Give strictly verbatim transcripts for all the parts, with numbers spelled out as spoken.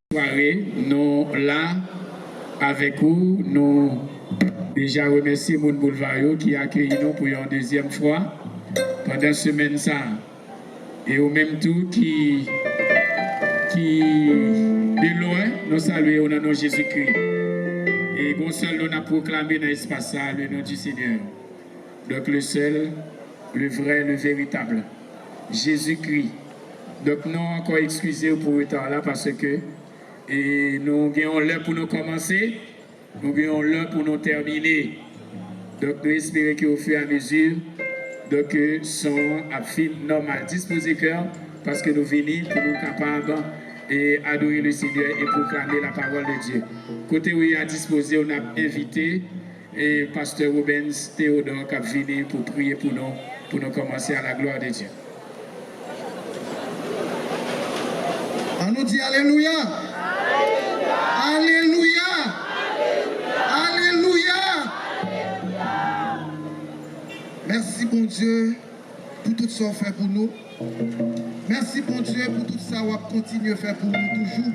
Sware, nou la avèk ou. Nou deja remèsye moun Boulva yo ki akeyi nou pou yon dezyèm fwa pandan semèn sa a. E ou menm tou ki, ki de lwen, nou salye w nan non Jezikri. E gon sèl non n ap pwoklame nan espas sa a, le nom du Seigneur. Donk, le seul, le vrai, le véritable, Jezikri. Donk, nou ankò eskize w pou reta la, paske, e, nou gen yon lè pou nou kòmanse, nou gen yon lè pou nou tèmine. Donk, nou espere ke au fur et à mesure, donk, ke son an ap fin nòmal. Dispoze kè w, paske nou vini pou nou kapab, e, adore le Seigneur et proclamer la parole de Dieu. Kote w ye a, dispoze w, n ap envite e pastè Rubens Théodore k ap vini pou priye pou nou, pou nou kòmanse. À la gloire de Dieu. An nou di alelouya! Alelouya! Alelouya! Mèsi, Bondye, pou tout sa w fè pou nou. Mèsi, Bondye, pou tout sa w ap kontinye fè pou nou toujou.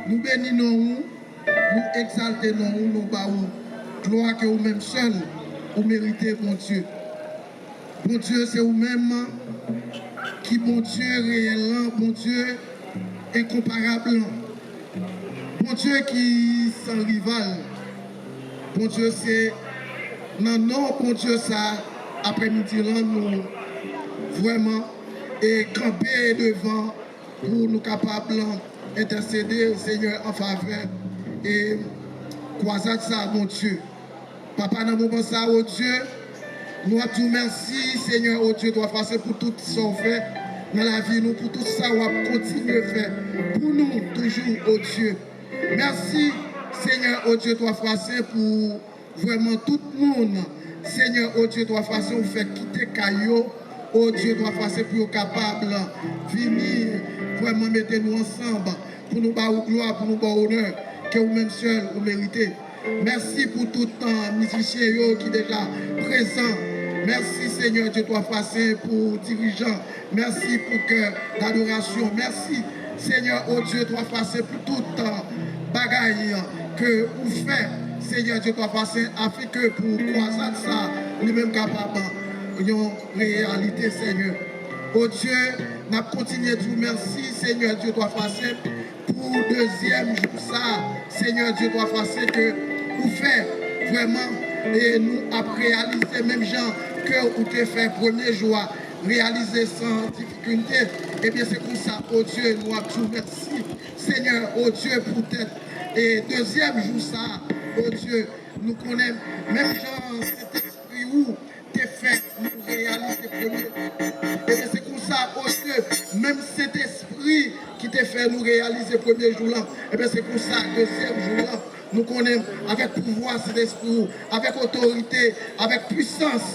Nou beni non ou. Nou egzalte non ou, nou ba ou glwa ke ou menm sèl ou merite, Bondye. Bondye, se ou menm ki Bondye reyèl lan, Bondye enkonparab lan, Bondye ki san rival. Bondye, se nan non Bondye sa, aprèmidi lan, nou vrèman e kanpe devan pou nou kapab entèsede, Senyè, an favè e kwazad sa a, Bondye. Papa, nan moman sa a, o Dye, nou ap di w mèsi, Senyè, o Dye, twa fwa sen, pou tout sa w fè nan lavi nou, pou tout sa w ap kontinye fè pou nou toujou, o Dye. Mèsi, Senyè, o Dye, twa fwa sen, pou vrèman tout moun, Senyè, o Dye, twa fwa sen, ou fè kite kay yo, o Dye, twa fwa sen, pou yo kapab vini vrèman mete nou ansanm, pou nou ba ou glwa, pou nou ba ou onè ke ou menm sèl ou merite. Mèsi pou tout, e, mizisyen yo ki deja prezan. Mèsi, Senyè, o Dye, twa fwa sen, pou dirijan. Mèsi pou kè dadorasyon. Mèsi, Senyè, o Dye, twa fwa sen, pou tout, e, bagay, e, ke ou fè, Senyè, o Dye, twa fwa sen, afin ke pou kwazad sa, li menm kapab yon reyalite, Senyè. O Dye, n ap kontinye di w mèsi, Senyè, o Dye, twa fwa sen, pou dezyèm jou sa, Senyè, o Dye, twa fwa sen, ke ou fè vrèman, e nou ap reyalize menm jan ke ou te fè premye jou a, reyalize san difikilte. Ebyen, se konsa, o Dye, nou ap di w mèsi, Senyè, o Dye, poutèt, e dezyèm jou sa, o Dye, nou konnen menm jan Sentespri ou te fè nou reyalize premye. Ebyen, se konsa, o Dye, menm Sentespri ki te fè nou reyalize premye jou lan, ebyen, se konsa, dezyèm jou lan, nou konnen, avèk pouvwa Sentespri ou, avèk otorite, avèk pwisans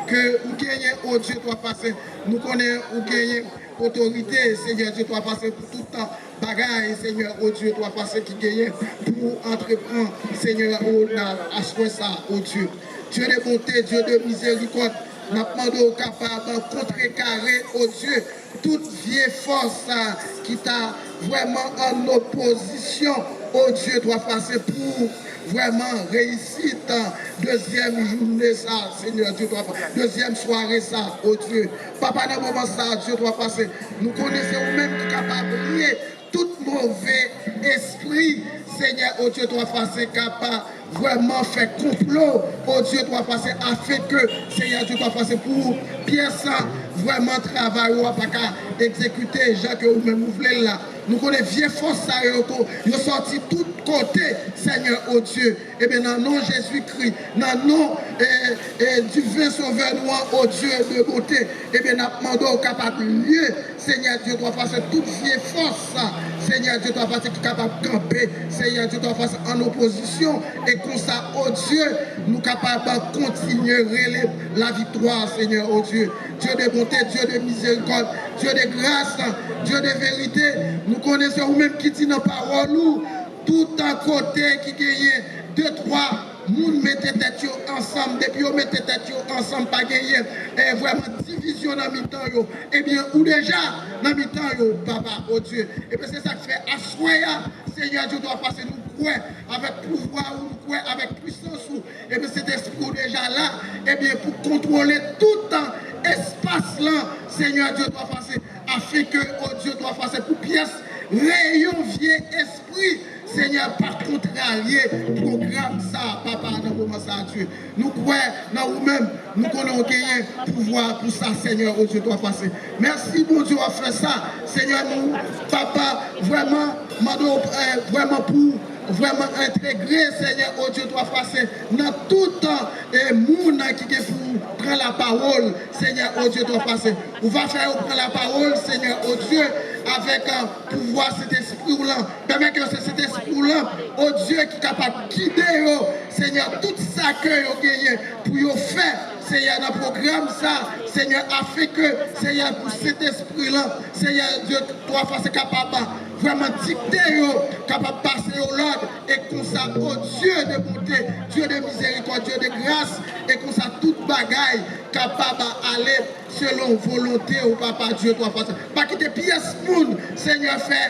ke ou genyen, o Dye, twa fwa sen, nou konnen ou genyen otorite, Senyè Dye, twa fwa sen, pou tout tan bagay, Senyè, o Dye, twa fwa sen, ki genyen pou antreprann, Senyè, o nan aswè sa, o Dye. Dye de bonte, Dye de mizerikòd, n ap mande w kapab kontrekare, o Dye, tout vye fòs, a, ki ta vrèman an opozisyon, o Dye, twa fwa sen, pou vrèman reyisit, a, dezyèm jounen sa, Senyè Dye, twa fwa, dezyèm sware sa, o Dye. Papa, nan moman sa, Dye, twa fwa sen, nou konnen se ou menm ki kapab bliye tout move espri, Senyè, o Dye, twa fwa sen, kapab vrèman fè konplo, o Dye, twa fwa sen, afin ke, Senyè Dye, twa fwa sen, pou pyès sa vrèman travay ou a pa ka egzekite jan ke ou menm ou vle l la. Nou konnen vye fòs sa yo, yo sòti tout kote, Senyè, o Dye. Ebyen, nan non Jezikri, nan non, e, e, diven Sovè nou an, o Dye de bonte, ebyen, n ap mande w kapab bliye, Senyè Dye, twa fwa sen, tout vye fòs, Senyè Dye, twa fwa sen, ki kapab kanpe, Senyè Dye, twa fwa sen, an opozisyon. E konsa, o Dye, nou kapab kontinye rele laviktwa, Senyè, o Dye. Dye de bonte, Dye de mizerikòd, Dye de gras, Dye de verite. Nou konnen se ou menm ki di nan pawòl ou, tout kote ki genyen de, twa Moun mete tèt yo ansanm, depi yo mete tèt yo ansanm, pa genyen, eh, vrèman divizyon nan mitan yo. Ebyen, ou deja nan mitan yo, papa, o Dye. Ebyen, se sa k fè aswè a, Senyè Dye twa fwa sen, nou kwè avèk pouvwa ou, nou kwè avèk pwisans ou. Ebyen, Sentespri ou deja la, ebyen, pou kontwole tout espas lan, Senyè Dye twa fwa sen, afenke, o Dye twa fwa sen, pou pyès reyon vye espri, Senyè, pa kontrarye pwogram sa a, papa, nan moman sa a, Dye. Nou kwè nan ou menm, nou konnen ou genyen pouvwa pou sa, Senyè, o Dye twa fwa sen. Mèsi, Bondye, w ap fè sa, Senyè, nou, papa, vrèman, mande w, eh, vrèman pou vrèman entegre, Senyè, o Dye twa fwa sen, nan tout, eh, moun ki gen pou pran lapawòl, Senyè, o Dye twa fwa sen. Ou va fè yo pran lapawòl, Senyè, o Dye, avèk, eh, pouvwa Sentespri w lan. Pèmèt ke se Sentespri w lan, o Dye, ki kapab gide yo, Senyè, tout sa ke yo genyen pou yo fè, Senyè, nan pwogram sa, Senyè, afenke, Senyè, pou Sentespri lan, Senyè Dye, twa fwa sen, kapab vrèman dikte yo, kapab pase yo lòd, e konsa, o Dye de bonte, Dye de mizerikòd, Dye de gras, e konsa tout bagay kapab ale selon volonte w, papa Dye twa fwa sen. Pa kite pyès moun, Senyè, fè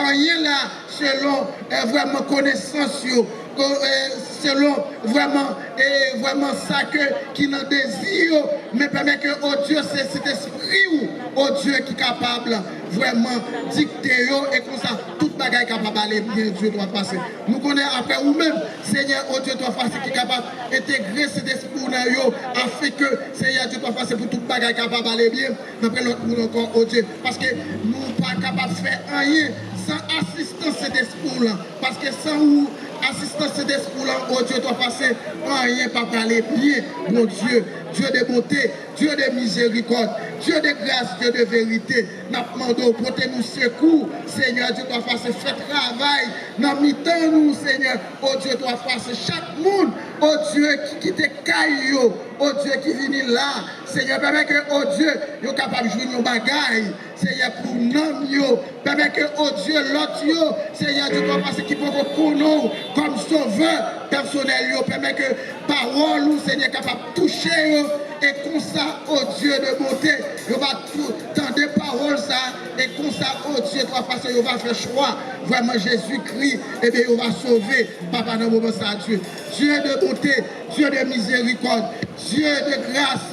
anyen la selon, eh, vrèman konesans yo, ko-, eh, selon vrèman, eh, vrèman sa ke, ki nan dezi yo, men pèmèt ke, o Dye, se Sentespri w, o Dye, ki kapab vrèman dikte yo, e konsa tout bagay kapab ale byen, Dye twa fwa sen. Nou konnen apre ou menm, Senyè, o Dye twa fwa sen, ki kapab entegre Sentespri w nan yo, afenke, Senyè Dye twa fwa sen, pou tout bagay kapab ale byen, n ap lòt moun ankò, o Dye, paske nou pa kapab fè anyen san asistans Sentespri w lan, paske san ou, asistans Sentespri w lan, o Dye twa fwa sen, anyen pa prale byen, Bondye, Dye de bonte, Dye de mizerikòd, Dye de gras, Dye de verite, n ap mande w pote nou sekou, Senyè Dye twa fwa sen, fè travay nan mitan nou, Senyè, o Dye twa fwa sen, chak moun, o Dye, ki kite kay yo, o Dye, ki vini la, Senyè, pèmèt ke, o Dye, yo kapab jwenn yon bagay, Senyè, pou nanm yo, pèmèt ke, o Dye, lòt yo, Senyè Dye twa fwa sen, ki poko konnen w kòm Sovè pèsonèl yo, pèmèt ke pawòl ou, Senyè, kapab touche yo, e konsa, o Dye de bonte, yo va tou-, tande pawòl sa, e konsa, o Dye twa fwa sen, yo va fè chwa, vrèman, Jezikri, ebyen, yo va sove, papa, nan moman sa, Dye. Dye de bonte, Dye de mizerikòd, Dye de gras,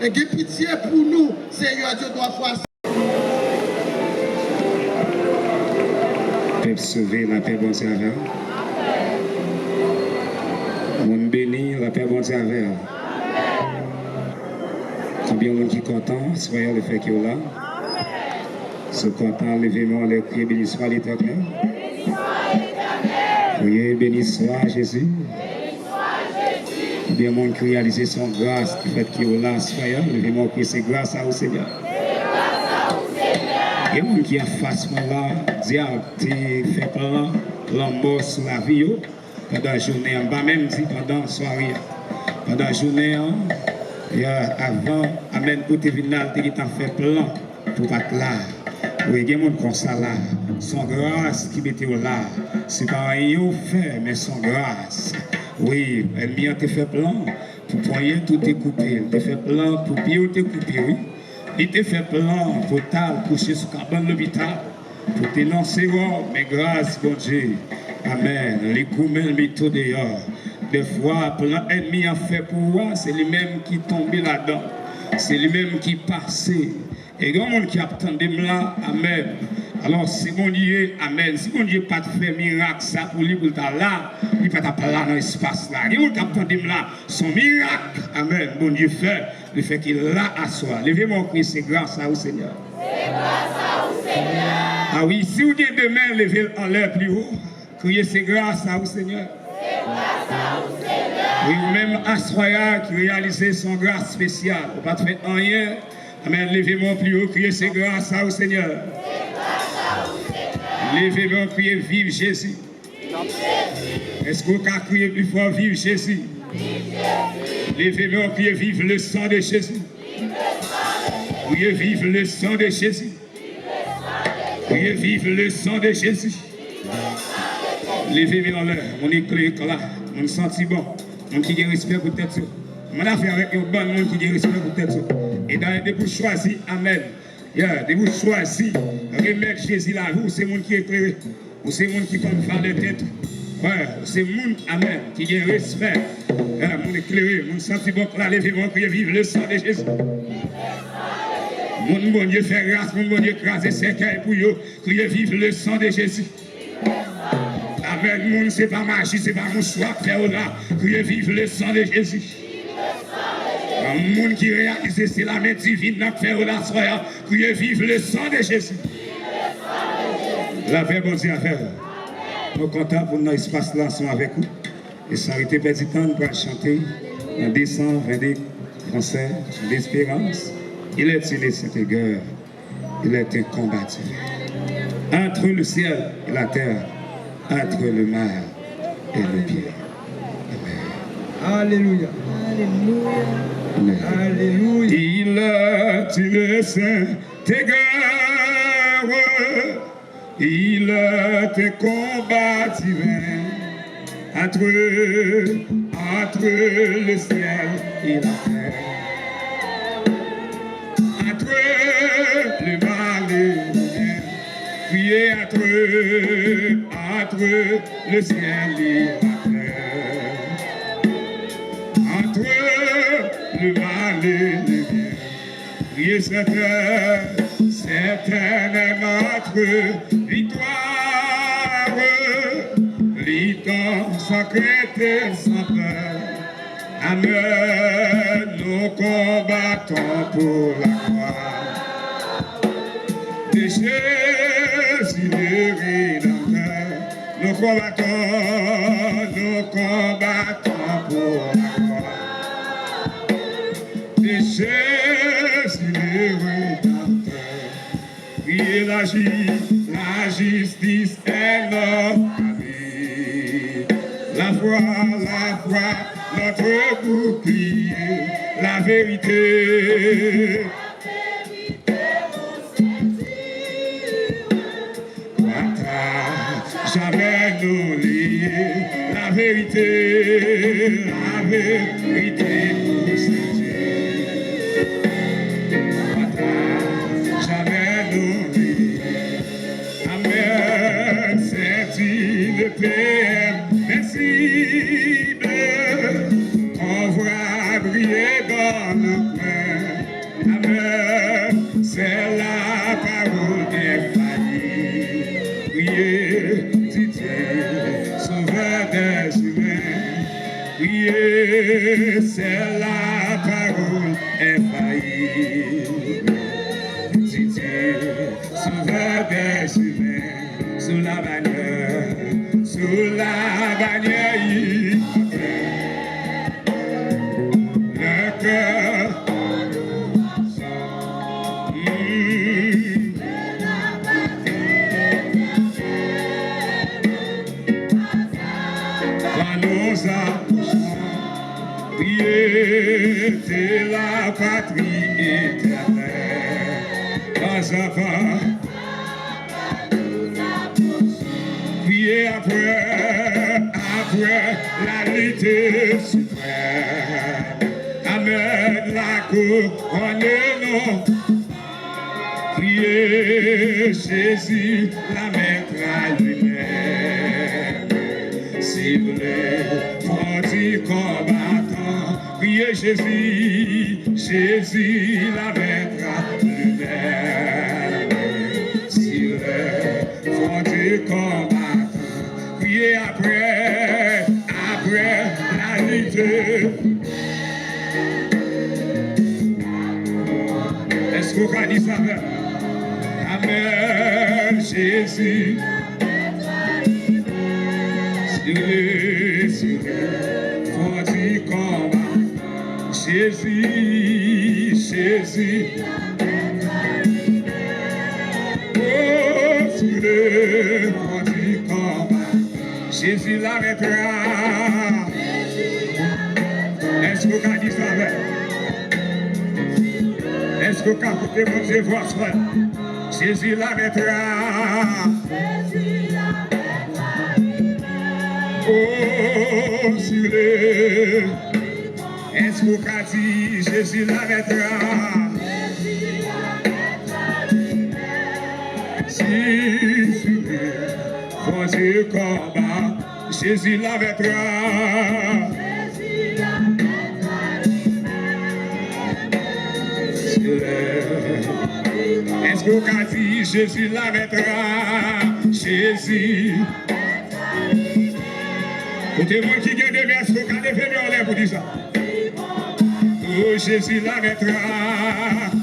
e gen pitye pou nou, Senyè Dye twa fwa sen. Pèp sove, lapè Bondye avè w. Moun beni, lapè Bondye avè w. Konbyen moun ki kontan, aswè a, lefètke w la? Si w kontan, leve men w anlè, kriye, Béniswa Letènèl. Kriye, Béniswa Jezi. Konbyen moun ki reyalize se yon gras ki fèt ke w la aswè a? Leve men w, kriye, se gras a ou, Senyè. Gen moun ki anfas mwen la, dyab te fè plan lanmò sou lavi yo pandan jounen an. M pa menm di pandan sware a. Pandan jounen an, ya, avan, amèn, pou te vin la, l te gentan fè plan pou w pa t la. Wi, gen moun konsa la. Se yon gras ki mete w la. Se pa anyen w fè, men se yon gras. Wi, ènmi an te fè plan pou ponyèt ou te koupe. Li te fè plan pou pye w te koupe, wi. Li te fè plan pou w t al kouche sou kabann lopital, pou w te nan sewòm, men gras Bondye. Amèn. Li goumen, l mete w deyò. Dèfwa, plan ènmi an fè pou ou a, se li menm ki tonbe ladan. Se li menm ki pase. E gen moun ki ap tande m la, amèn. Alò, si Bondye, amèn, si Bondye pa t fè mirak sa pou li, pou l ta la, li pa t ap la nan espas la. Gen moun k ap tande m la, se yon mirak, amèn, Bondye fè, li fè ke l la aswè. Leve men w, kriye, se gras a ou, Senyè. Se gras a ou, Senyè. A wi, si w gen de men, leve l anlè pli wo. Kriye, se gras a ou, Senyè. Se gras a ou, Senyè. Wi, ou menm aswè a ki reyalize se yon gras espesyal. Ou pa t fè anyen. Amèn. Leve men w pli wo, kriye, se gras a ou, Senyè. Se gras a ou, Senyè. Leve men w, kriye, viv Jezi. Viv Jezi. Èske w ka kriye pli fò, viv Jezi? Viv Jezi. Leve men w, kriye, vive le sang de Jésus. Vive le sang de Jésus. Kriye, vive le sang de Jésus. Kriye, vive le sang de Jésus. Leve men anlè, moun eklekla, moun santi bon. Moun ki gen respè pou tèt yo. Mwen afè avèk yon bann moun ki gen respè pou tèt yo. E dayè, depi w chwazi, amèn. Yeah, depi w chwazi remèt Jezi lavi w, se moun ki eklere. Ou se moun ki konn valè tèt ou. Frè, ou se moun, amèn, ki gen respè. Frè, moun eklere, moun santi bòk la leve, moun kriye, vive le sang de Jésus. Moun Bondye fè gras, moun Bondye kraze sèkèy pou yo, kriye, vive le sang de Jésus. Amèn, moun, se pa maji, se pa mouchwa k fè yo la, kriye, vive le sang de Jésus. Moun ki reyalize se lamen divin nan k fè yo la, frè, kriye, vive le sang de Jésus. Lapè Bondye avè w. Nou kontan pou n nan espas la ansanm avèk ou. E san rete pèdi tan, nou pral chante nan de san vennde fransè, Chant d'espérance. Il est une sainte guerre, il est un combat divin. Entre le ciel et la terre, entre le mal et le bien. Amen. Alelouya. Alelouya. Amen. Alelouya. Il est une sainte guerre. Il est un combat divin entre, entre le ciel et la terre, entre le mal et le bien. Priez entre, entre le ciel et la terre, entre le mal et le bien. Priez, Seigneur, Seigneur, notre victoire. Luttons sans crainte et sans peur. Amen. Nous combattons pour la gloire de Jésus le Rédempteur. Nous combattons, nous combattons pour la gloire de Jésus le Rédempteur. Priez la ju-, la justice est notre armée. La foi, la foi, notre bouclier. La vérité. Droit à jamais nous lier. La vérité, la vérité nous séduit. Droit à jamais nous lier. Amen. C'est une paix invincible qu'on voit briller dans le cœur. Amen. C'est la parole infaillible. Priez, dit Dieu, sauveur des humains. Priez, c'est la parole infaillible. Dit Dieu, sauveur des humains. Sous la bannière, sous la bannière, il le cœur. Mm. Quand nous approchons, prier, c'est la patrie éternelle. Pas avant, priez après, après la lutte suprême. Amen. La couronne, non. Priez, Jésus la mettra lui-même sur le front du combattant. Priez, Jésus, Jésus la mettra lui-même sur le front du combattant. Priez après, après la lutte. Èske w ka di sa avè m? Amen, Jésus. Sur le, sur le front du combat. Jésus, Jésus. Oh, sur le front du combat. Jésus l'arrêtera. Èske w ka di sa avè m? Èske w ka koute Bondye vwa, frè? Jésus l'arrêtera. Oh, Sire. Èske w ka di Jezi la mèt la? Si sire, Bondye konba, Jezi la mèt la. Èske w ka di Jezi la mèt la? Jezi. Kote moun ki gen de men, èske w ka leve men w anlè pou di sa? O Jezi la mèt la,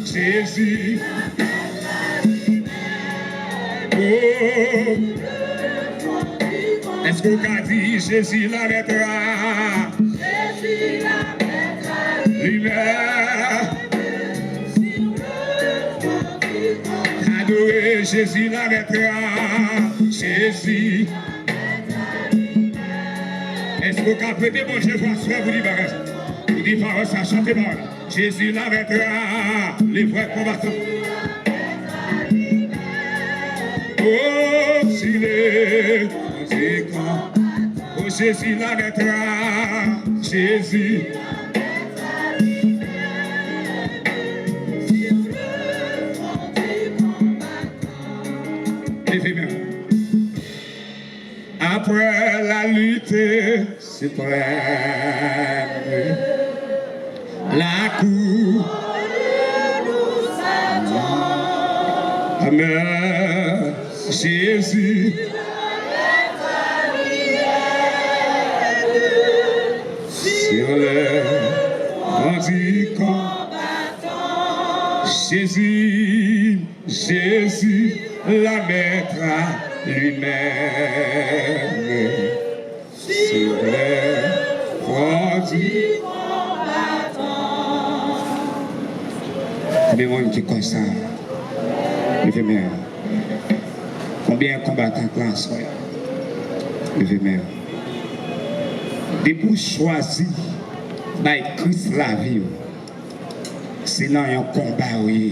Jezi. O, èske w ka di Jezi la mèt la? Li mèt. Adore Jezi la mèt la, Jezi. Èske w ka prete Bondye vwa swa pou di bagay sa? Pou di pawòl sa, chante pawòl la. Jezi la mèt la, levre konbatan. O, sire, Bondye konbatan. O, Jezi la mèt la, Jezi. Leve men. Après la lutte suprême, la cour. Amen. Jésus, sur le front du combattant. Jésus, Jésus, la mettra lui-même sur le front du combattant. Konbyen moun ki kwè sa? Leve men. Konbyen konbatan k la aswè a? Leve men. Depi w chwazi bay Kris lavi w, se nan yon konba w ye.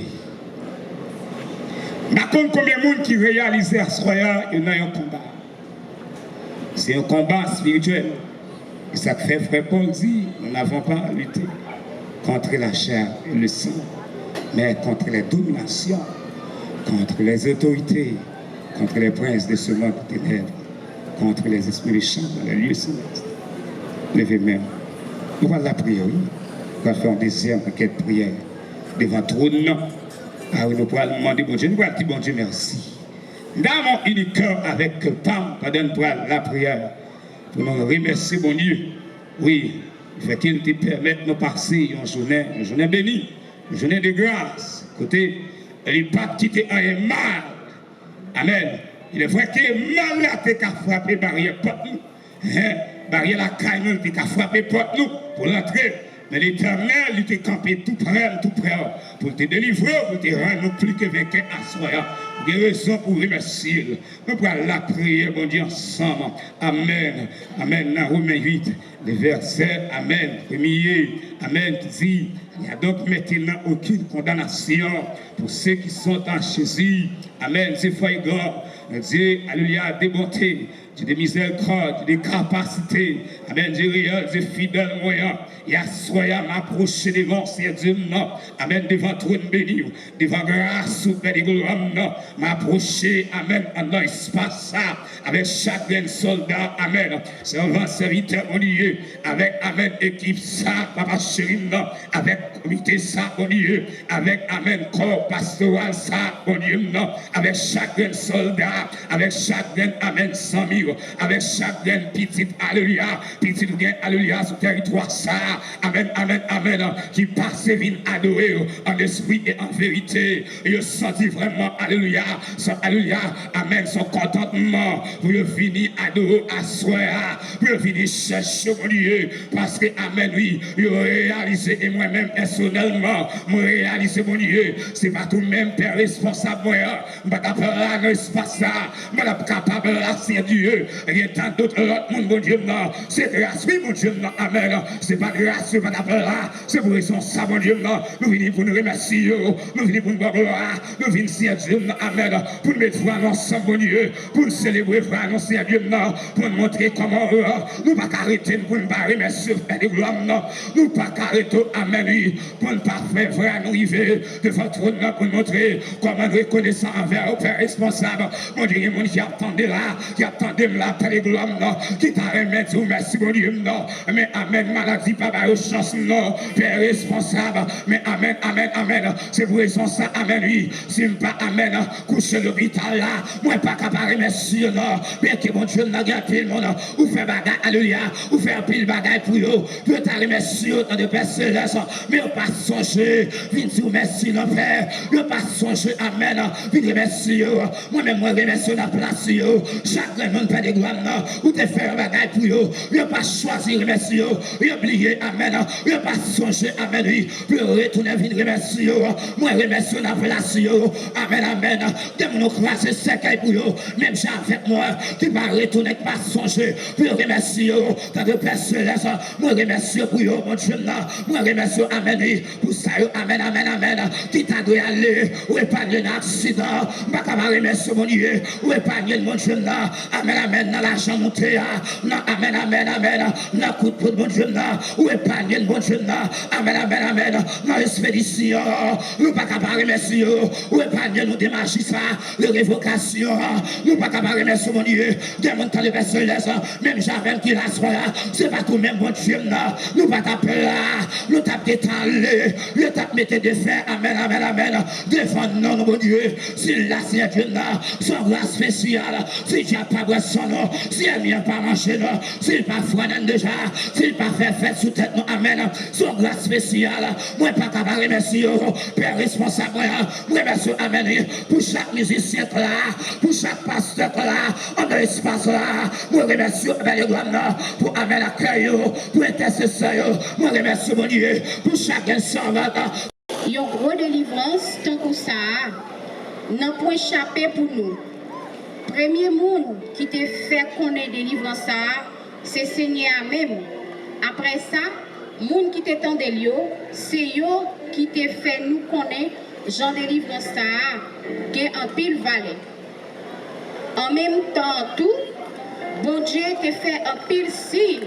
M pa konn konbyen moun ki reyalize aswè a yo nan yon konba. Se yon konba espirityèl. E sa k fè frè Pòl di, nous n'avons pas à lutter contre la chair et le sang, mais contre les dominations, contre les autorités, contre les princes de ce monde de ténèbres, contre les esprits méchants dans les lieux célestes. Leve men. Nou pral lapriyè, wi. Nou pral fè yon dezyèm pakèt priyè devan twòn nan. A wi, nou pral mande Bondye, nou pral di Bondye mèsi. Dame yon inik kè avèk kè pa m pandan n pral lapriyè pou nou remèsye Bondye. Wi, li fè ke l te pèmèt nou pase yon jounen, yon jounen beni, yon jounen de gras, kote li pa t kite anyen mal. Amèn. Il est vrai ke mal la te ka frape baryè pòt nou, Hen, baryè lakay nou, li te ka frape pòt nou pou l antre. Men Letènèl, li te kanpe tou prè m, tou prè w, pou l te delivre w, pou l te rann nou pli ke venkè aswè a. Ou gen rezon pou w remèsye l. Nou pral lapriyè Bondye ansanm. Amèn. Amèn. Nan Women uit, le vèsè, amèn, premye, amèn, ki di, Il n'y a donc maintenant aucune condamnation pour ceux qui sont en Jésus. Amèn. Dieu fort et grand, Dieu, alléluia, de bonté, Dieu de miséricorde, Dieu de capacité. Amèn. Dieu réel, Dieu fidèle, mwen an. E aswè a, m apwoche devan w, Seyè Dye m nan. Amèn. Devan twòn beni w, devan gras ou, Pè de glwa m nan. M apwoche, amèn, anndan espas sa, avèk chak grenn sòlda, amèn, sèvan, sèvitè, Bondye, avèk, amèn, ekip sa, papa cheri m nan, avèk komite sa, Bondye, avèk, amèn, kò pastoral sa, Bondye m nan, avèk chak grenn sòlda, avèk chak grenn, amèn, zanmi w, avèk chak grenn pitit, alelouya, pitit ou gen, alelouya, sou tèritwa sa, amèn, amèn, amèn, ki pase vin adore w an espri e an verite. Yo santi vrèman, alelouya, san, alelouya, amèn, son kontantman pou yo vini adore w aswè a, pou yo vini chèche Bondye, paske, amèn, wi, yo reyalize, e mwen menm, Pèsonèlman, mwen reyalize, Bondye, se pa t ou menm, Pè, responsab mwen an, m pa t ap la nan espas sa a, m pa t ap kapab la, Senyè Dye. Gen tandout lòt moun, Bondye m nan, se gras, wi, Bondye m nan, amèn. Se pa t gras, yo pa t ap la, se pou rezon sa, Bondye m nan, nou vini pou n remèsye w, nou vini pou n ba w glwa, nou vin, Senyè Dye m nan, amèn, pou n met fwa nou ansanm, Bondye, pou n selebre fwa nou, Senyè Dye m nan, pou n montre kòman, euh, nou pa ka rete n pou n pa remèsye w, Pè de glwa m nan. Nou pa ka rete, amèn, wi, pou n pa fè vwa nou rive devan twòn nan, pou n montre kòman n rekonesan anvè w, Pè responsab. Bondye, gen moun ki ap tande la, ki ap tande m la, Pè de glwa m nan, ki ta renmen di w mèsi, Bondye m nan. Men, amèn, maladi pa ba yo chans, non, Pè responsab. Men, amèn, amèn, amèn. Se pou rezon sa, amèn, wi. Si m pa, amèn, kouche lopital la, mwen pa ka pa remèsye w, non. Byenke Bondye m nan, gen anpil moun, ou fè bagay, alelouya, ou fè anpil bagay pou yo, pou yo ta remèsye w, tande Pè Selès, men yo pa sonje vin di w mèsi, non, Pè. Yo pa sonje, amèn, vin remèsye w. Mwen menm, mwen remèsye w nan plas yo. Chak grenn moun, Pè de glwa m nan, ou te fè yon bagay pou yo. Yo pa chwazi remèsye w. Yo bliye, amèn. Yo pa sonje, amèn, wi, pou yo retounen vin remèsye w. Mwen remèsye w nan plas yo. Amèn, amèn. Gen moun ou kraze sèkèy pou yo, menm jan avèk mwen, ki pa retounen, ki pa sonje pou yo remèsye w. Tande Pè Selès, mwen remèsye w pou yo, Bondye m nan. Mwen remèsye w, amèn, wi, pou sa yo, amèn, amèn, amèn, ki ta dwe ale, ou epanye nan aksidan. M pa ka pa remèsye w, Bondye, ou epanye n, Bondye m nan. Amèn, amèn, nan lajan moute a, nan, amèn, amèn, amèn, nan kout poud, Bondye m nan, ou epanye n, Bondye m nan. Amèn, amèn, amèn, nan espedisyon, nou pa ka pa remèsye w, ou epanye nou de maji sa, de revokasyon, nou pa ka pa remèsye w, Bondye. Gen moun, tande Pè Selès, menm jan avè m ki la aswè a, se pa t ou menm, Bondye m nan, nou pa t ap la, nou t ap gentan ale, yo t ap mete defè, amèn, amèn, amèn, devan non nou, Bondye. Si l la, Senyè Dye m nan, se yon gras espesyal. Si dyab pa bwè san nou, si ènmi an pa manje nou, si l pa fwannen n deja, si l pa fè fèt sou tèt nou, amèn, se yon gras espesyal. Mwen pa ka pa remèsye w, Pè responsab mwen an, mwen remèsye w, amèn, wi, pou chak mizisyen k la, pou chak pastè k la, anndan espas la. Mwen remèsye w, Pè de glwa m nan, pou, amèn, akèy yo, pou entèsesè yo. Mwen remèsye w, Bondye, pou chak grenn sèvant. Yon gwo delivrans tankou sa a, nanpwen chape pou nou. Premye moun ki te fè konnen delivrans sa a, se Senyè a menm. Apre sa, moun ki te tande l yo, se yo ki te fè nou konnen jan delivrans sa a gen anpil valè. An menm tan an tou, Bondye te fè anpil siy,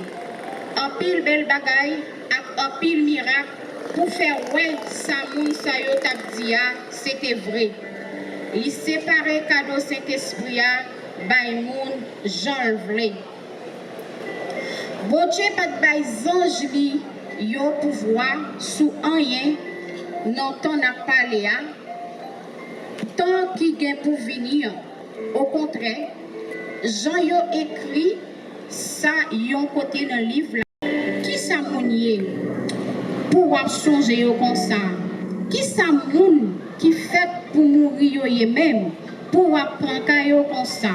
anpil bèl bagay ak anpil mirak pou fè wè sa moun sa yo t ap di a se te vre. Li separe kado Sentespri a bay moun jan l vle. Bondye pa t bay zanj li yo pouvwa sou anyen nan tan n ap pale a, tan ki gen pou vini an. Okontrè, jan yo ekri sa yon kote nan liv la. Ki sa moun ye pou w ap sonje yo konsa? Ki sa moun ki fèt pou mouri yo ye menm pou w ap pran ka yo konsa?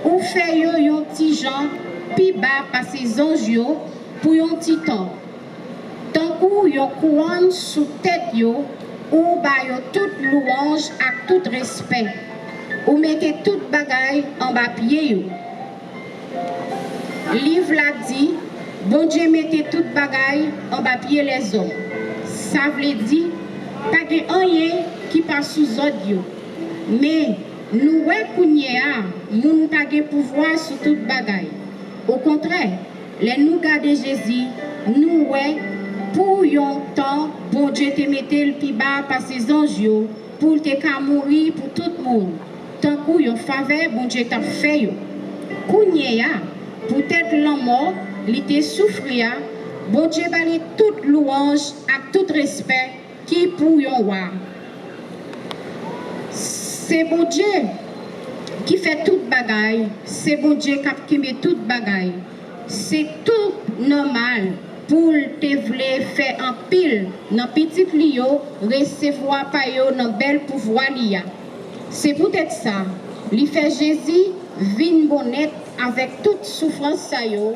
Ou fè yo yon ti jan pi ba pase zanj yo pou yon ti tan. Tankou yon kouwòn sou tèt yo, ou ba yo tout louwanj ak tout respè. Ou mete tout bagay anba pye yo. Liv la di, Bondye mete tout bagay anba pye lèzòm. Sa vle di, pa gen anyen ki pa sou zòd yo. Men, nou wè kounye a, moun pa gen pouvwa sou tout bagay. Okontrè, lè nou gade Jezi, nou wè, pou yon tan, Bondye te mete l pi ba pase zanj yo, pou l te ka mouri pou tout moun, tankou yon favè Bondye t ap fè yo. Kounye a, poutèt lanmò li te soufri a, Bondye ba li tout louwanj ak tout respè ki pou yon wa. Se Bondye ki fè tout bagay, se Bondye k ap kenbe tout bagay. Se tou nòmal pou l te vle fè anpil nan pitit li yo resevwa pa yo nan bèl pouvwa li a. Se poutèt sa, li fè Jezi vin bon nèt avèk tout soufrans sa yo,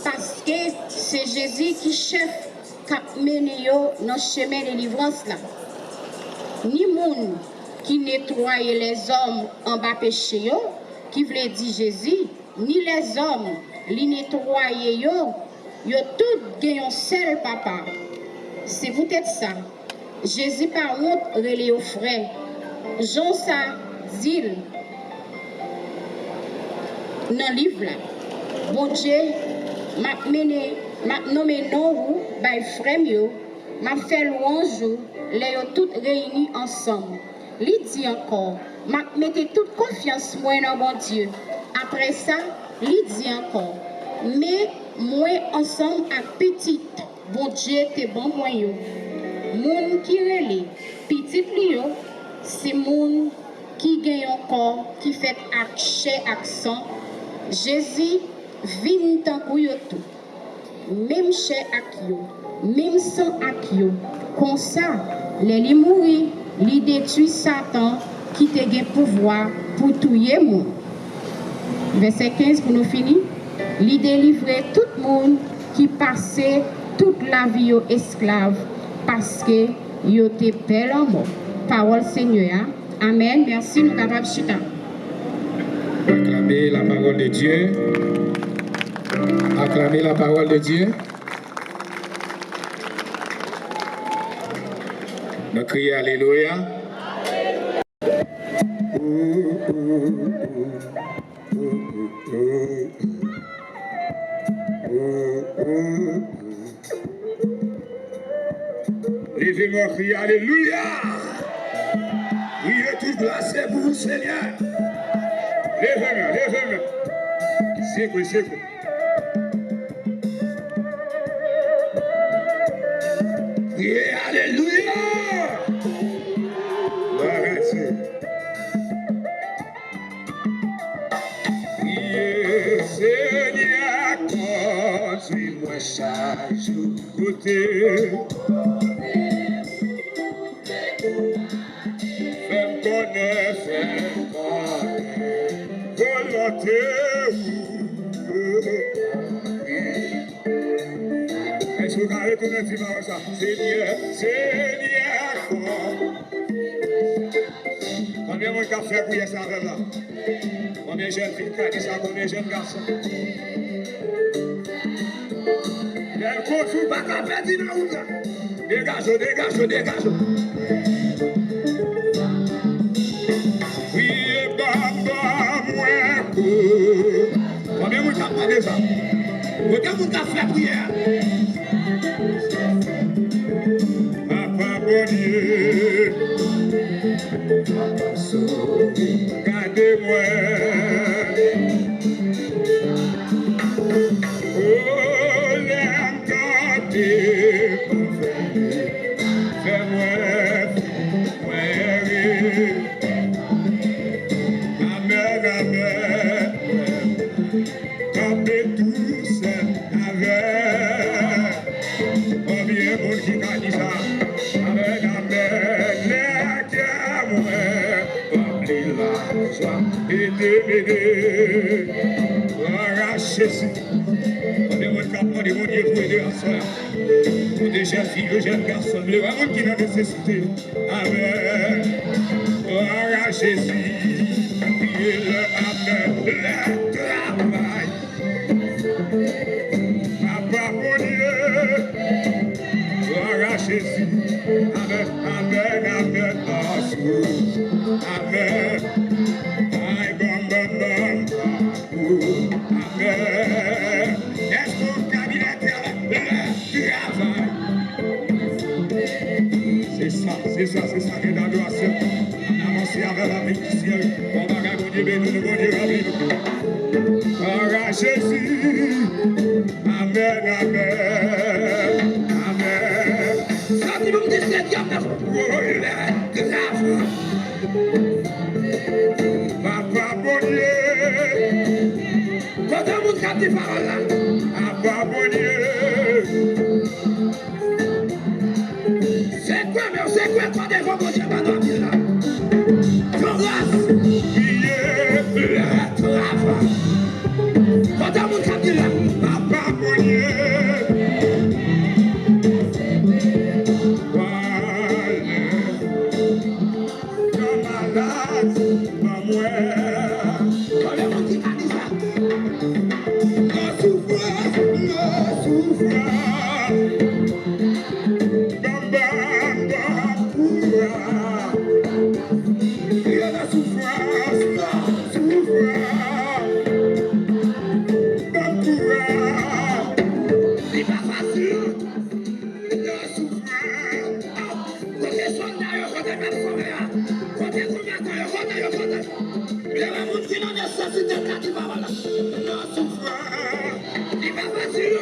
paske se Jezi ki chèf k ap mennen yo nan chemen delivrans la. Ni moun ki netwaye lèzòm anba peche yo, ki vle di Jezi, ni lèzòm li netwaye yo, yo tout gen yon sèl Papa. Se poutèt sa, Jezi pa wont rele yo frè. Jan sa di l nan liv la, Bondye, m ap mennen, m ap nonmen non ou bay frè m yo, m ap fè lwanj ou lè yo tout reyini ansanm. Li di ankò, m ap mete tout konfyans mwen nan Bondye. Apre sa, li di ankò, men mwen ansanm ak pitit Bondye te ban mwen yo. Moun ki rele pitit li yo, se moun ki gen yon kò ki fèt ak chè ak san. Jezi vin tankou yo tou, menm chè ak yo, menm san ak yo. Konsa, lè li mouri, li detwi Satan ki te gen pouvwa pou touye moun. Vèsè kenz pou nou fini. Li delivre tout moun ki pase tout lavi yo esklav, paske yo te pè lanmò. Pawòl Senyè a. Amèn. Mèsi, nou kapab chita. Acclamez la parole de Dieu. Acclamez la parole de Dieu. Nou kriye alelouya. Leve men, kriye alelouya. Kriye tout glwa se pou ou, Senyè. Leve men, leve men. Sekwe, sekwe. Kriye alelouya. Glwa a Dye. Priye Senyè, kondui mwen chak jou kote. Fè m konnen, fè m konnen volonte ou. Èske w ka retounen di pawòl sa? Senyè, Senyè, kondui. Konbyen moun k ap fè priyè sa avè m la? Konbyen jèn fi k ka di sa? Konbyen jèn gason? Lè l konsi w pa ka pèdi nan wout la. Degaje w, degaje w, degaje w. Priye, ban, ban mwen kou. Konbyen moun k ap mande sa? Kote moun k ap fè priyè a? Papa Bondye, gade mwen. O, lè m tante pou fè, fè mwen, fè mwen ri. Amèn, amèn. Kanpe tousèl avè. Konbyen moun ki ka di sa? Amèn, amèn. Lè kè mwen ranpli lajwa, ede m ede. Glwa a Jezi. Konbyen moun k ap mande Bondye pou ede aswè a? Kote jèn fi yo, jèn gason, m vle wè moun ki nan nesesite. Amèn. Glwa a Jezi. Priye lè, amèn. Lè travay. Papa Bondye. Glwa a Jezi. Amèn, amèn, amèn. Amèn. Ay, bam, bam, bam. Amèn. Èske w ka di lè travay? Lè travay. Se sa, se sa, se sa ki nan adorasyon. Ann avanse avè l avèk syèl. Bon bagay, Bondye beni nou, Bondye ranpli nou. Glwa a Jezi. Amèn, amèn, amèn. Sa ki pou m di Senyè, mèsi. Woy, lè travay. Papa Bondye. Kote moun k ap di pawòl la? Apa Bondye. Sekwe men w, sekwe kò devan Bondye ba nou anpil la. Yon gras. Priye, lè travay. Kote moun k ap di la? Apa Bondye. Nan soufrans, nan soufrans. Ban m, ban m, ban m kouraj. Kriye nan soufrans, nan soufrans. Ban m kouraj. Li pa fasil. Nan soufrans. Kote sòlda yo, kote mèsenè a? Kote konbatan yo, kote yo, kote? Lè moun ki nan nesesite ka di pawòl la. Nan soufrans, li pa fasil.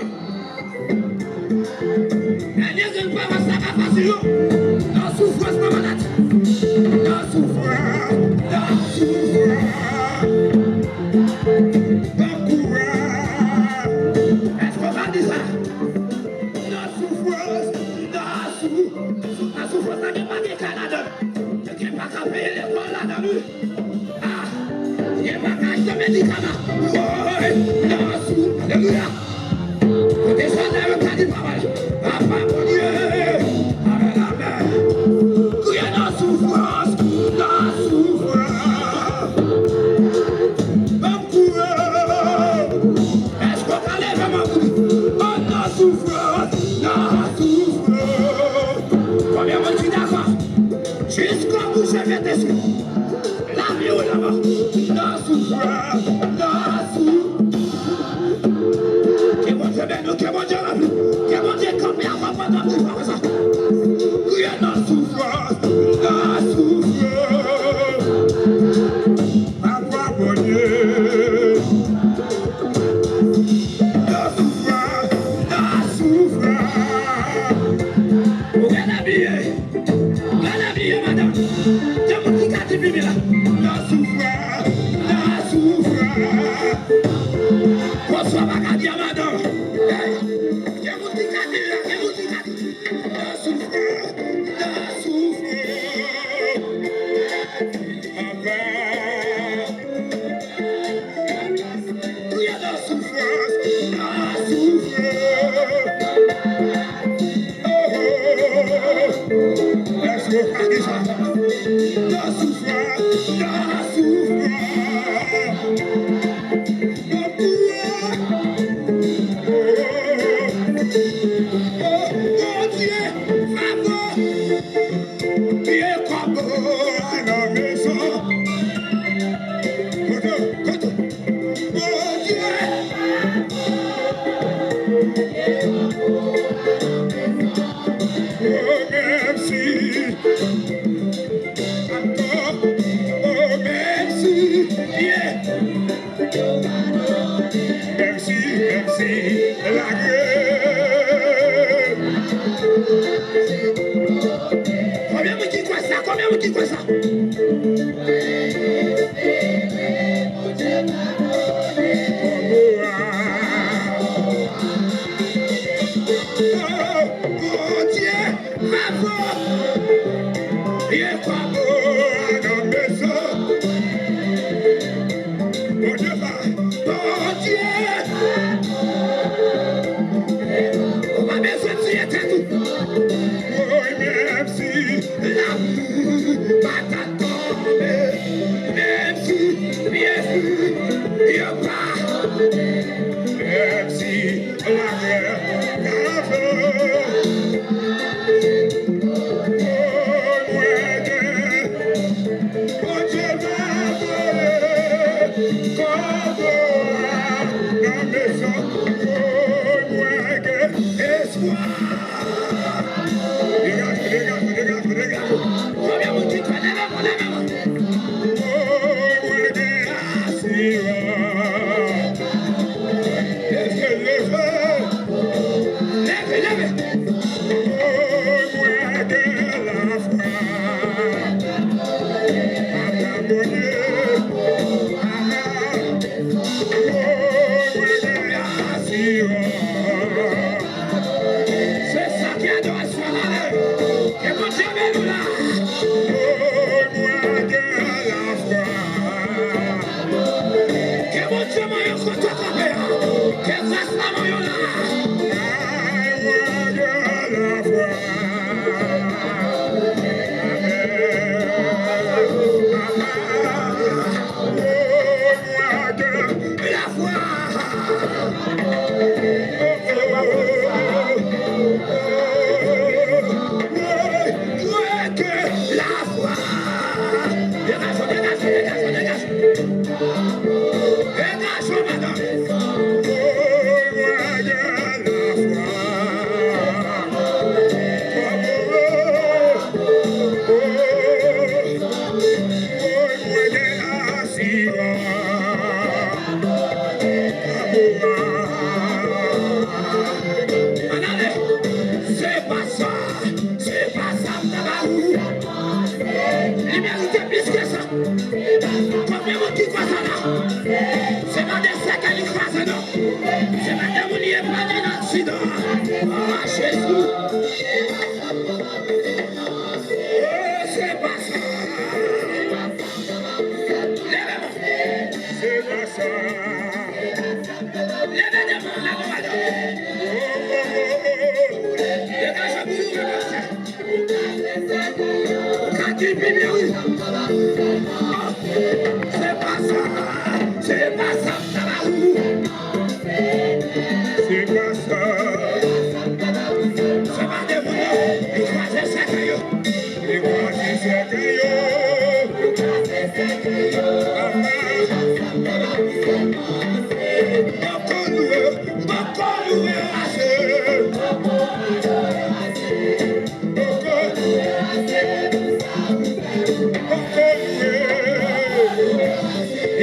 Dènye grenn pawòl sa pa fasil. Nan soufrans, nan maladi. Nan soufrans, nan soufrans. Ban m kouraj. Èske w ka di sa? Nan soufrans, nan sou-, nan soufrans la, gen pa gen kay ladan l. Gen pa ka peye lekòl ladan l, wi. Ah, gen pa ka achte medikaman. Woy, nan sou-, alelouya. Kote sòlda yo ka di pawòl. Papa Bondye, amèn, amèn. Kriye nan soufrans, nan soufrans. Ban m kouraj. Èske w ka leve men w pou di, oh, nan soufrans, nan soufrans. Konbyen moun ki dakò? Jiskobou, Jezi te sou. Lavi ou lanmò. Nan soufrans, nan sou-, ke Bondye beni w, ke Bondye ranpli w, ke Bondye kanpe avè w pandan w vivan konsa. Kriye nan soufrans, nan soufrans. Papa Bondye. Nan soufrans, nan soufrans. Ou byen abiye. Ou byen abiye, madanm. Gen moun ki ka di pipi la. Nan soufrans, nan soufrans. Bonswa, pa ka di a madanm. Hey, gen moun ki ka di la, gen moun ki ka di. Nan soufrans, nan soufrans. Papa. Kriye nan soufrans, nan soufrans. Oh, oh, oh. Èske w ka di sa? Nan soufrans, nan soufrans. Nan soufrans. Oh, oh, oh. Oh, Bondye, favè. Pye kòbo a nan mezon. Kote, kote. Bondye. Oh, menm si. Oh, menm si. Yeah. Menm si, menm si, lage. Konbyen moun ki kwè sa? Konbyen moun ki kwè sa? Oh, Bondye. Bravo! Ye kòbo a nan mezon. Bondye pa, Bondye. Ou pa bezwen tiye tèt ou. Woy, menm si lapli pa ta tonbe, menm si pye yo pa, menm si Lagè ka fè. Oh, mwen gen, Bondye va voye kòbo a nan mezon. Oh, mwen gen espwa. Degaj ou, degaj ou, degaj ou, degaj ou. Konbyen moun ki kwè? Leve men w, leve men w. Oh, mwen gen asirans. Leve, leve. Leve, leve. Oh, mwen gen lafwa. Papa Bondye. Papa. Oh, mwen gen asirans. Se sa ki adorasyon la ye. Ke Bondye beni w la. Oh, mwen gen lafwa. Ke Bondye manyen w kote w kanpe a. Ke gras la manyen w la. Ay, mwen gen lafwa. Amèn. Papa. Oh, mwen gen lafwa. Leve pa gen aksidan. Ah, Jezi. Oh, se pa sa. Leve, se pa sa. Leve devan la, nou ale. Oh, oh, oh, oh. Degaje pou nou, mesye. Ou ka di pi byen, wi. Se pa sa, se pa sa m ta ba ou. Se pa sa. Se pa de moun yo, li kwaze sèkèy yo. Li kwaze sèkèy yo. Papa. Bòkò nou yo, bòkò nou yo ase. Poko lwe.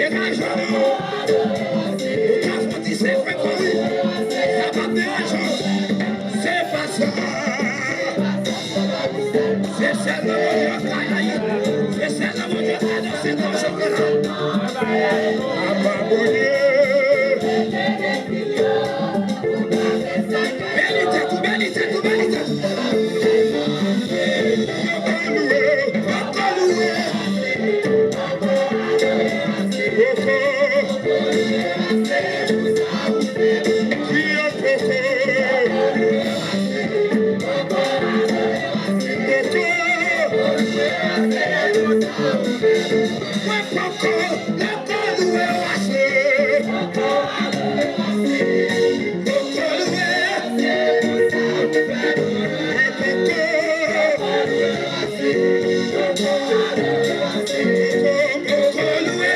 E pa jodi. Ou ka fè ti se fè kò wi. Sa p ap deranje w. Se pa sa. Se sèl nan Bondye k ka rayi. Se sèl nan Bondye k ka danse kò cheve la. Apa Bondye. Beni tèt ou, beni tèt ou, beni tèt ou. Poko lwe, poko lwe. Poko. Ki an poko. Poko. Mwen poko. Poko lwe, poko lwe. Poko lwe. Poko. Poko lwe.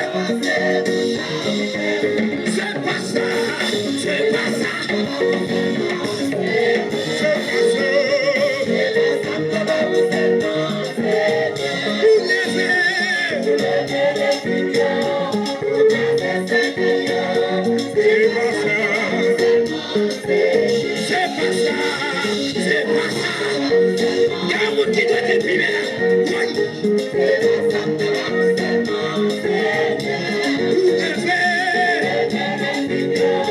Se pa sa, se pa sa. Se pa sa. Ou leve. Se pa sa. Se pa sa. Se pa sa. Gen yon moun ki te di pi byen. Woy. Ou leve.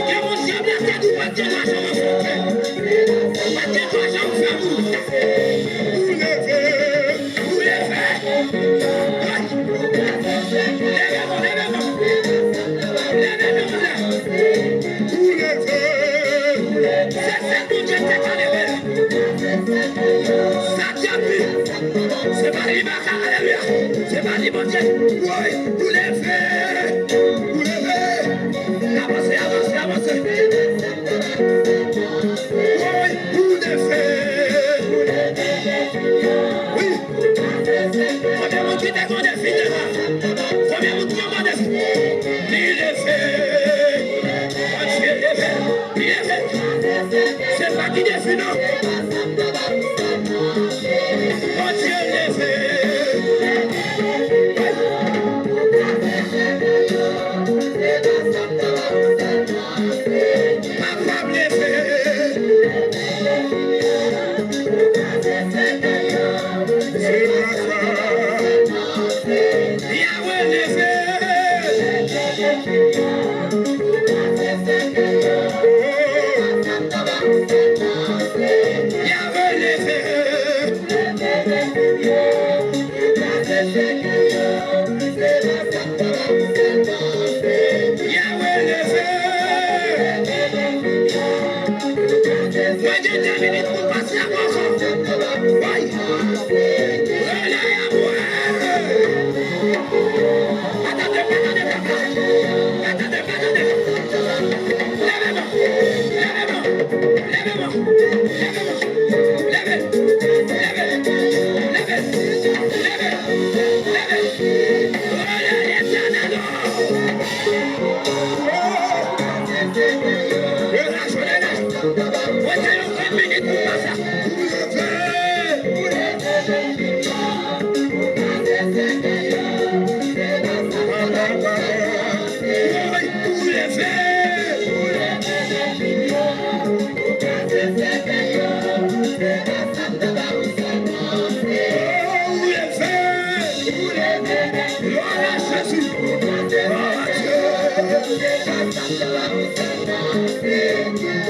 Gen moun ki ap leve, ou pa t gen dwa janm anfòte. Ou pa t gen dwa janm fè moun. Ou leve. Ou leve. Ay! Leve non, leve non. Leve non, leve. Ou leve. Se sèl Bondye ki te ka leve. Sa k ap di, se pa li maka, alelouya. Se pa li Bondye. Woy, ou leve. Ou leve. Avanse, avanse, avanse. Woy, ou leve. Wi. Konbyen moun ki te gen yon defi devan? Konbyen moun ki gen yon defi? Li leve. Bondye leve. Li leve. Se pa ti defi non. Bondye leve. Papa m leve. Se pa sa. Yahweh leve. Oh. Yahweh leve. Yahweh leve. Mwen gen de minit pou pase avè w ankò. Woy. Rele Yahweh. Pa tande, pa tande, papa. Pa tande, pa tande. Leve non. Leve non. Leve non. Leve non. Leve. Leve. Leve. Leve. Leve. Rele Letènèl. Oh. Relâche, relâche. Mwen te yon trant minit pou pase. Ou leve. Ou leve. Ou leve. Glwa a Jezi. Oh, Dye.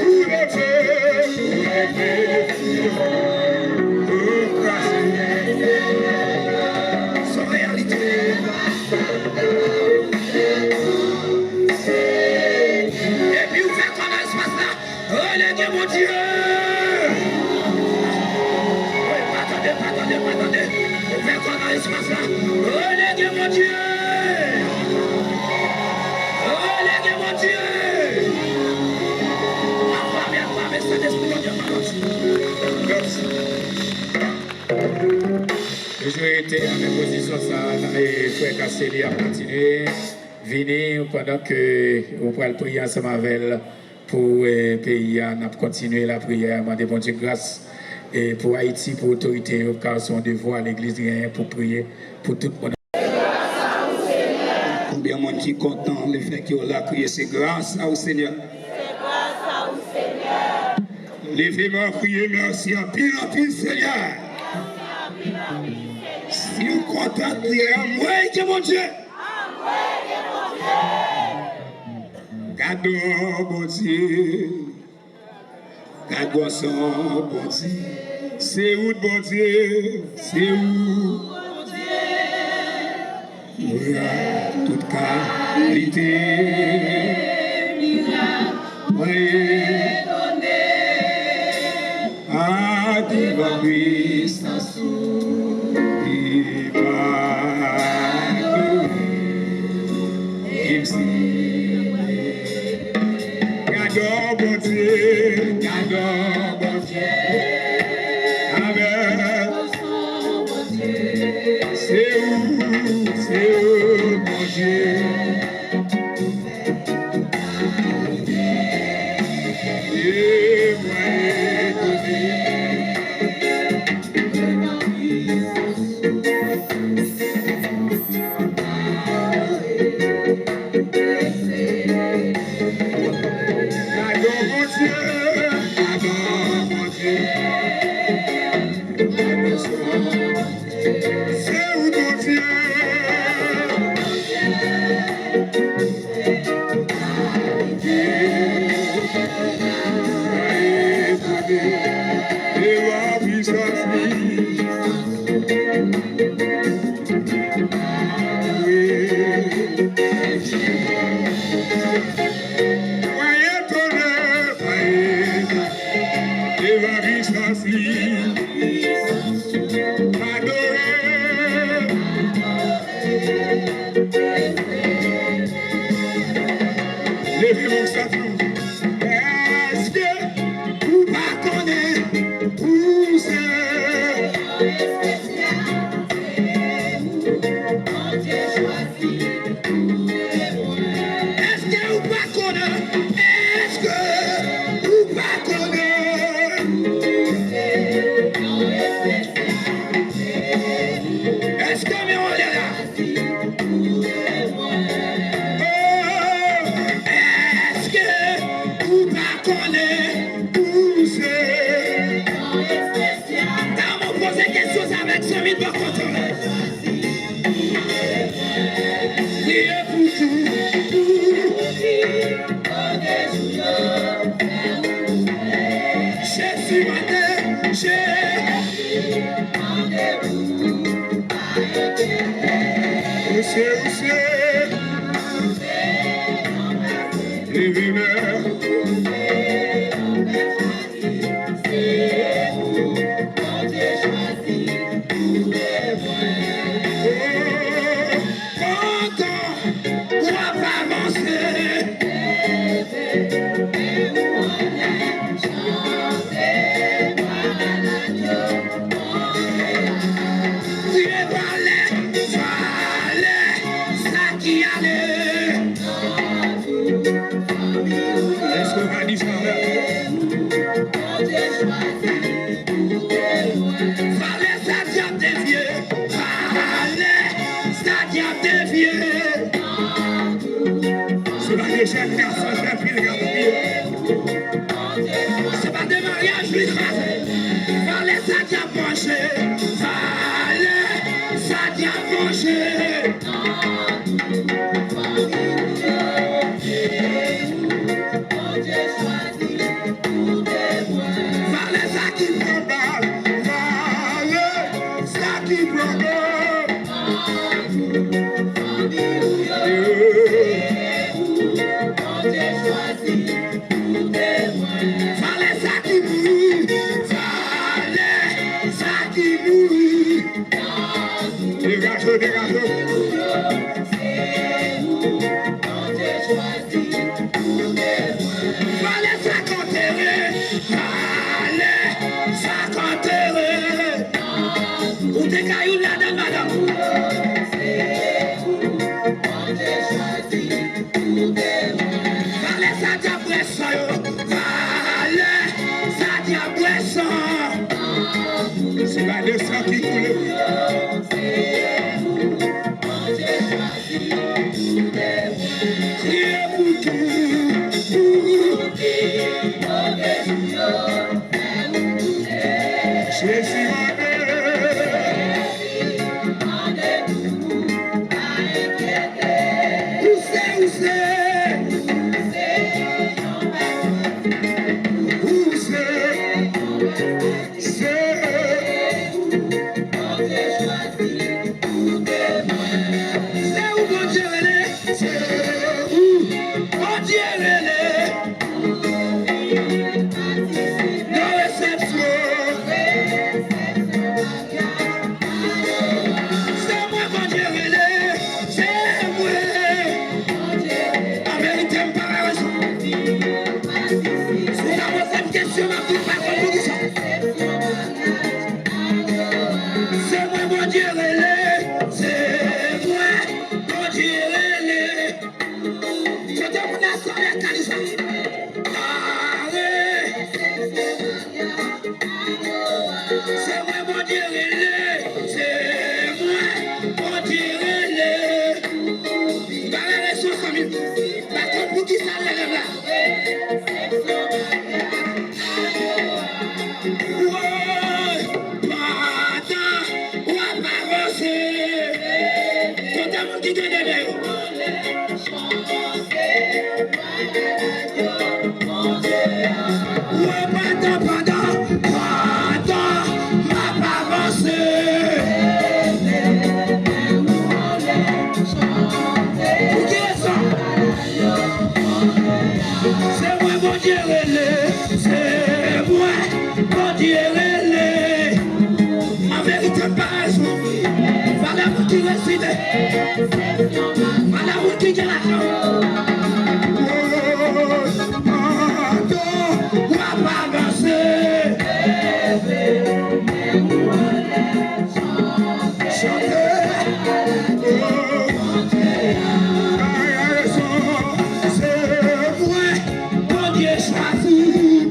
Ou leve. Gen Bondye! Wi, pa tande, pa tande, pa tande. Ouvè kò nan espas la. Rele gen Bondye! Rele gen Bondye! Aklame, aklame Sentespri Bondye, Bondye. Toujou rete avèk pozisyon sa a, e frè Castelli ap kontinye vini pandan ke ou pral priye ansanm avè l pou, e, peyi a. N ap kontinye lapriyè, mande Bondye gras, e, pou Ayiti, pou otorite yo, kar se yon devwa legliz genyen pou priye pou tout moun. Konbyen moun ki kontan lefèt ke w la, kriye, se gras a w, Senyè. Leve men w, kriye, mèsi anpil, anpil, Senyè. Si w kontan, kriye, anmwey gen Bondye. Gad on Bondye. Gad gwosè Bondye, se ou Bondye, se ou Bondye. Mirak, tout kalite mirak, mwen etone a devan pwisans ou, e m adore, e m selebre. Gad on Bondye, gad on Bondye. Amèn. Se ou, se ou, Bondye. E mwen etone. Gad on Bondye, gad on Bondye. Se ou Bondye. Devan pwisans li. Wi. Mwen etone, mwen etone devan pwisans li. Adore. Leve men w sa tou. Èske ou pa konnen ou se Bondye chwazi pou de mwen? Èske ou pa konnen? Èske ou pa konnen? Èske men w anlè la? Oh, èske ou pa konnen ou se? Tann mwen poze kesyon sa avèk zanmi bò kote w. Priye pou tout. Jezi maten, Jezi. Ou se, ou se. Leve men. Oh, pandan w ap avanse. Priye valè, valè sa ki ale. Èske w ka di valè? Valè sa dyab devye. Valè sa dyab devye. Se pa de jèn gason, jèn fi l ka priye. Se pa de maryaj li kraze. Valè sa dyab manje. Valè sa dyab manje. Valè sa ki pran bal. Valè sa ki pran bal. Valè Yo m ap di pa konn poukisa. Se mwen Bondye rele, se mwen Bondye rele. Kote moun nan sa lè kalisa? Are. Se mwen Bondye rele, se mwen Bondye rele. Bagay rezon fanmi m. Pa konn poukisa rele m la. Woy, pandan w ap avanse. Kote moun ki gen dede yo? Woy, pandan, pandan, pandan m ap avanse. Pou ki rezon? Se mwen Bondye rele, se mwen Bondye rele. An verite, m pa rezon. Valè moun ki rezine. Valè moun ki gen lajan. Pandan w ap avanse. Chante. Oh, pa rezon, se mwen Bondye chwazi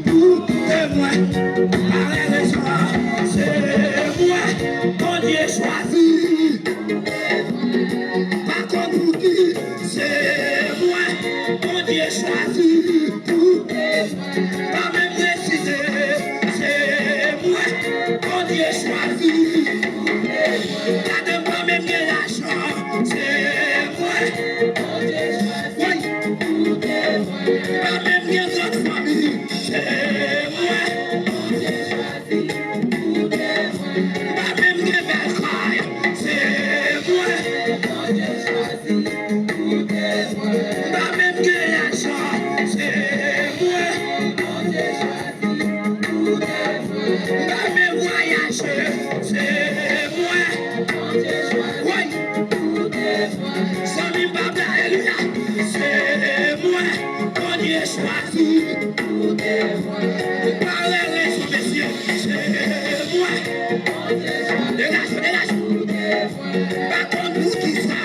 pou temwen. Pa rezon, se mwen Bondye chwazi. Pa konn pou ki, se mwen Bondye chwazi pou temwen. Pa menm rezine, se mwen Bondye chwazi. Gade m pa menm gen lajan, se mwen Bondye chwazi. Woy. Pa menm gen grann fanmi, se mwen Bondye chwazi. Pa menm gen bèl kay, se mwen. Pa menm gen lajan, se mwen. Pa menm vwayaje, se mwen. Woy. Zanmi m pa vle, alelouya. Se mwen Bondye chwazi. Pa wè rezon, mesye. Se mwen. Degaje w, degaje w. Pa konn poukisa.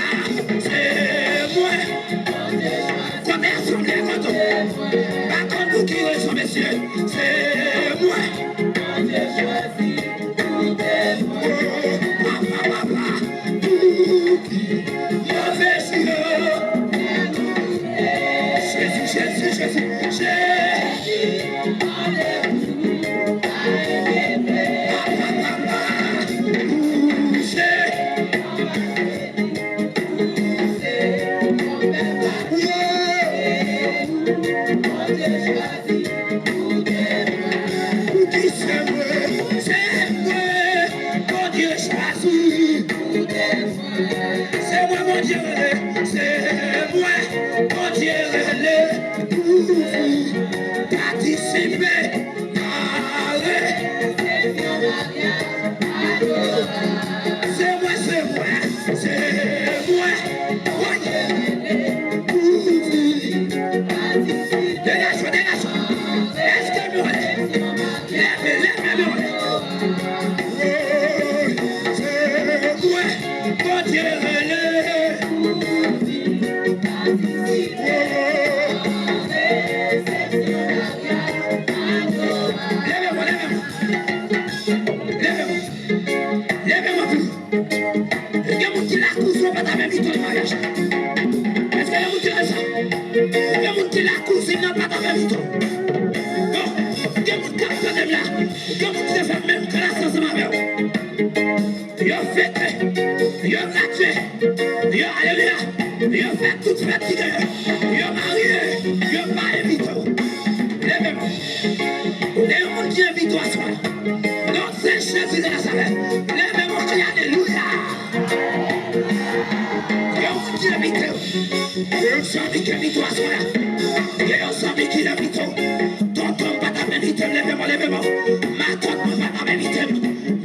Se mwen. Konbyen sanble kontan. Pa konn pou ki rezon, mesye. Se mwen. Oh, papa, papa. Pou ki move zye. Jezi, Jezi, Jezi, Jezi. Papa, papa. Pouse. Pou ki se mwen, se mwen, Bondye chwazi. Se mwen Bondye rele, se mwen Bondye rele pou vin patisipe. Kare. Se mwen, se mwen, se mwen. Woy. Pou vin. Degaje w, degaje w. Èske nou lè? Leve, leve nou. Woy. Se mwen Bondye rele. Woy. Leve mwen, leve mwen. Leve mwen. Leve mwen pou. Gen moun ki la kouzin w pa ta menm envite w nan maryaj. Èske gen moun ki la sa? Gen moun ki la kouzin nan pa ta menm envite w. Bon, gen moun k ap tande m la. Gen moun ki te fè menm klas ansanm avè w. Yo fete, yo gradye, yo, alelouya, yo fè tout fèt ki genyen, yo marye, yo pa envite w. Leve men w. Ou gen yon moun ki envite w aswè. Non se Jezi de Nazarèt. Leve men w, kri alelouya. Gen yon moun ki envite w. Gen yon zanmi ki envite w aswè a. Gen yon zanmi ki envite w. Tonton m pa t ap envite m, leve men w, leve men w. Matant mwen pa t ap envite m.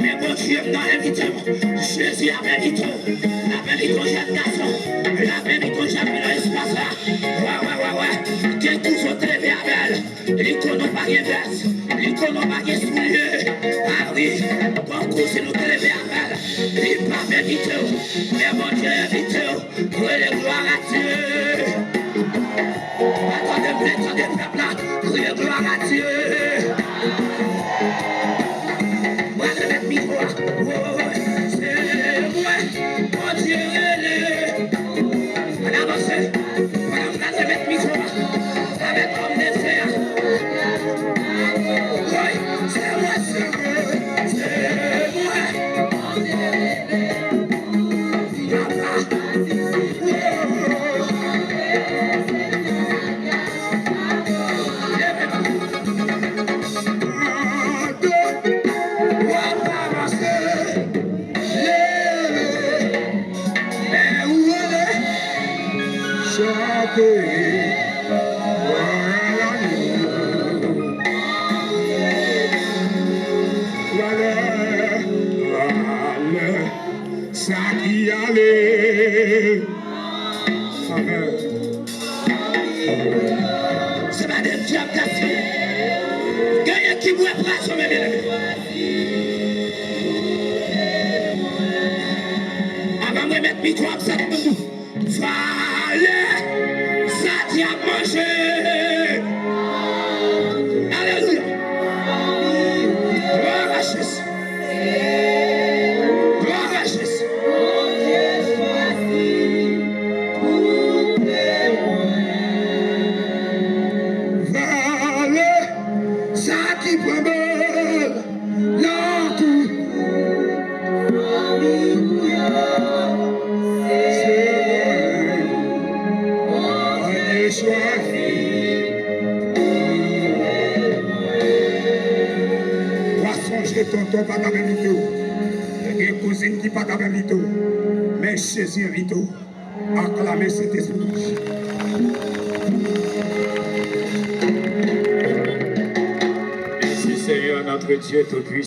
Men Bondye m nan envite m. Jezi ap envite w. L ap envite w jèn gason. L ap envite w jèn fi nan espas la. Wè, wè, wè, wè. Gen kouzin w te leve avè l. Li konnen w pa gen vès, li konnen w pa gen soulye. A wi, gon kouzin ou te leve avè l, li pa envite w, men Bondye envite w. Rele glwa a Dye. Pa tande m, tande pèp la. Kriye glwa a Dye. Mwen remèt mikwo a. Woy, se mwen Bondye rele. Ann avanse. Pandan m pral remèt mikwo a avèk òm de Dye a. Woy, se mwen, se mwen, se mwen. Chante, glwa a Dye. Valè, valè. Sa ki ale. Amèn. Se pa de dyab k ap fè. Genyen ki bwè pwazon, men byeneme. Avan mwen met mikwo a, sa k ap di. Valè sa dyab manje. Alelouya. Glwa a Jezi. Glwa a Jezi. Valè sa ki pran bal. Nan kou. Se mwen. Mwen chwazi. W a sonje tonton pa t ap envite w. Gen kouzin ki pa t ap envite w. Men Jezi envite w. Aklame Sentespri. Béni Seigneur notre Dieu tout-puissant.